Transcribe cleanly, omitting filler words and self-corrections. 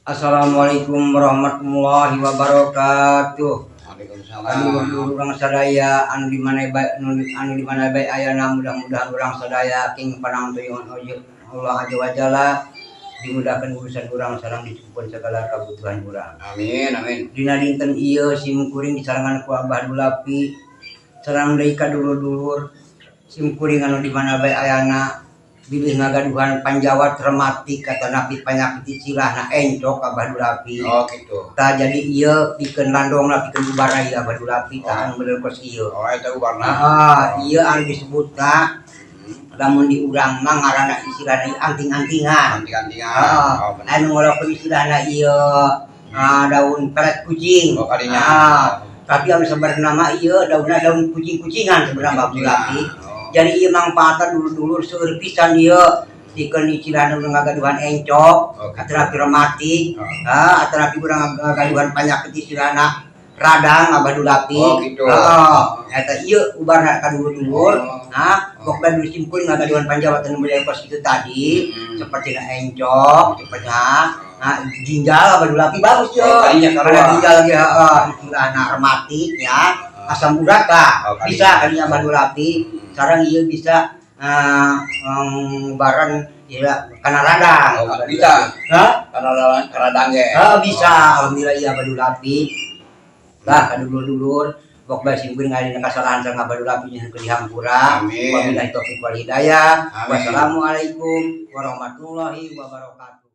Assalamualaikum warahmatullahi wabarakatuh. Waalaikumsalam. Aduh, urang sadaya anu di mana bae, anu di mana bae ayana, mudah-mudahan urang sadaya king panangtuyungan Allah Azza wa Jalla, dimudahkan urusan urang sareng dicukupkeun segala kebutuhan urang. Amin, amin. Dina dinten ieu sim kuring disarengan ku Abah Dulapi sareng deui ka dulur-dulur sim kuring anu di mana bae ayana, bilih ngagaduhan panjawat rematik atanapi panyakit istilahna encok, Abah Dulapi. Oh, gitu. Tah, jadi ieu pikeun landongna, pikeun ubarna ieu, Abah Dulapi. Tah, anu bener kos ieu. Oh, eta ubarna. Ah, ieu anu disebutna lamun di urang mah ngaranna istilahna ieu anting-antingan. Anting-antingan. Ah, Oh, bener. Anu walaupun istilahna ieu, ah, daun pelet kucing. Oh, kadinya. Ah, tapi anu sebenarnya mah ieu daunna daun kucing-kucingan sebenarnya, Abah Dulapi. Oh. Jadi ieu mangfaatna, dulur-dulur, seueur pisan ieu pikeun istilahna urang ngagaduhan encok, Oh, gitu. Atanapi rematik, Oh. ah, atanapi urang ngagaduhan panyakit istilahna radang, Abah Dulapi. Oh, gitu. Heeh, eta ieu ubarna ka dulur-dulur. Oh. Nah, pokoknya dulu sim kuring ngagaduhan panjawat anu model kos kitu tadi, seperti na encok, seperti nah, ginjal, Abah Dulapi, bagus yo. Oh, kadinya Karena sarua. Ginjal ge, heeh, istilahna rematik ya, asam urat lah. Oh, kadinya. Bisa kadinya, Abah Dulapi. Sareng ieu bisa bareng ya kana radang. Oh, bisa. Hah? Karena radang ge. Ah, bisa. Alhamdulillah iya, Abah Dulapi. Lah, ka dulur-dulur, bok bae sim kuring ngadina kasalahan sareng Abah Dulapi nyuhunkeun dihampura. Amin. Wabillahi taufiq wal hidayah. Amin. Wassalamualaikum warahmatullahi wabarakatuh.